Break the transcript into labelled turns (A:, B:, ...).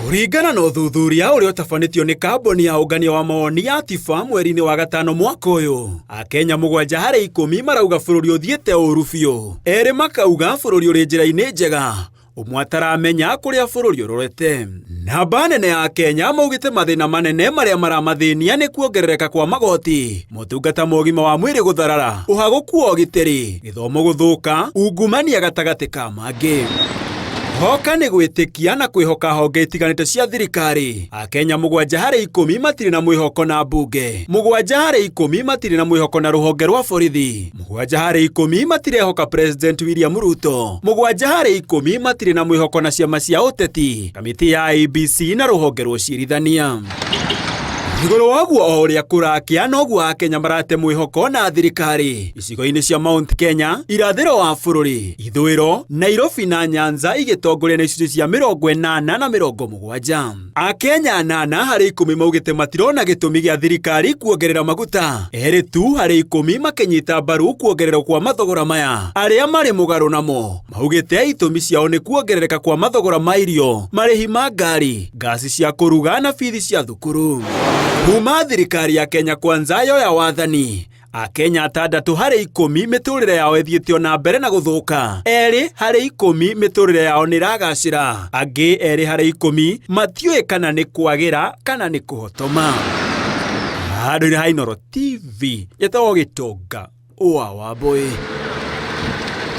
A: Kũringana na ũthuthuria ũrĩa ũtabanĩtio nĩ kambuni ya ũngania wa mawoni ya Tifa mweri-inĩ wa gatano mwaka ũyũ, Akenya mũgwanja harĩ ikũmi marauga bũrũri ũthiĩte ũru biũ, erĩ makauga bũrũri ũrĩ njĩra-inĩ njega, ũmwe ataramenya kũrĩa bũrũri ũrorete. Namba nene ya Akenya maugĩte mathĩna manene marĩa maramathĩnia nĩ kuongerereka kwa magoti, motungata ma ũgima wa mwĩrĩ gũtharara, ũhagũku wa ũgitĩri, gĩthomo gũthũka, ungumania gatagatĩ ka mangĩ. Hoka nĩ gwĩtĩkia na kwĩhoka honge itiganĩte cia thirikari. Akenya mũgwanja harĩ ikũmi matirĩ na mwĩhoko na mbunge, mũgwanja harĩ ikũmi matirĩ na mwĩhoko na rũhonge rwa borithi, mũgwanja harĩ ikũmi matirehoka President William Ruto, mũgwanja harĩ ikũmi matirĩ na mwĩhoko na ciama cia ũteti, kamĩtĩ ya IEBC na rũhonge rwa ũcirithania. Igũrũ wa ũguo o ũrĩa kũrakĩa noguo Akenya marate mwĩhoko na thirikari icigo-inĩ cia Mount Kenya, irathĩro wa bũrũri, ithũĩro, Nairobi na Nyanza igĩtongoria na icunjĩ cia 80 na 70. Akenya anana harĩ ikũmi maugĩte matirona gĩtũmi gĩa thirikari kuongerera maguta, erĩ tu harĩ ikũmi makĩnyita mbaru kuongererwo kwa mathogora maya. Arĩa marĩ mũgarũ namo maugĩte itũmi ciao nĩ kuongerereka kwa mathogora ma irio, marĩhi ma ngari, ngasi cia kũruga na bithi cia thukuru. Kuma thirikari ya Kenya Kwanza yoya wathani, Akenya atandatũ harĩ ikũmi mĩtũrĩre yao ĩthiĩte o na mbere na gũthũka, erĩ harĩ ikũmi mĩtũrĩre yao nĩ ĩragacĩra, angĩ erĩ harĩ ikũmi matiũĩ kana nĩ kwagĩra kana nĩ kũhotoma. Handũ-inĩ ha Inooro TV, njĩtagwo Gĩtonga wa Wambũi.